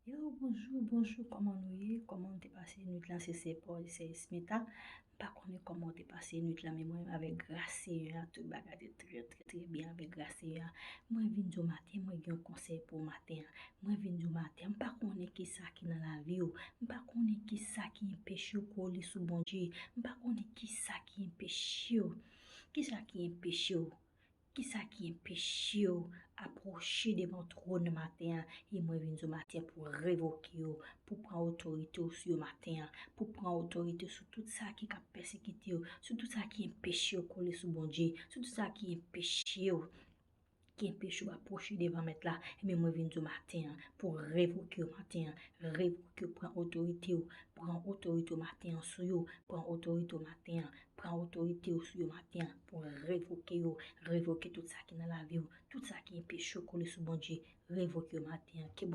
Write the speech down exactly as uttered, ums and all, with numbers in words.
Hello, bonjou, bonjou, kòman nou ye? Kòman nou te pase nwit lan? Se sè pa w, se Esmita. M pa konnen kòman w te pase nwit lan, men mwen, avèk gras Senyè a, tout bagay te trè, trè, trè byen avèk gras Senyè a. Mwen vin di w maten, mwen gen yon konsèy pou w maten an. Mwen vin di w maten an, m pa konnen kisa ki nan lavi w. M pa konnen kisa ki enpeche w kole sou Bondye. M pa konnen kisa ki enpeche w. Kisa ki enpeche w? Kisa ki enpeche w apwoche devan twòn maten an? E mwen vin di w maten an pou revoke yo, pou pran otorite w sou yo maten an, pou pran otorite sou tout sa ki ka pèsekite w, sou tout sa ki enpeche w kole sou Bondye, sou tout sa ki enpeche w, ki enpeche w apwoche devan Mèt la. Ebyen, mwen vin di w maten an pou revoke yo maten an, revoke yo, pran otorite w, pran otorite w maten an sou yo, pran otorite w maten an, pran otorite w sou yo maten an pou revoke yo, revoke tout sa ki nan lavi w, tout sa ki enpeche w kole sou Bondye, revoke yo maten an. Ke Bondye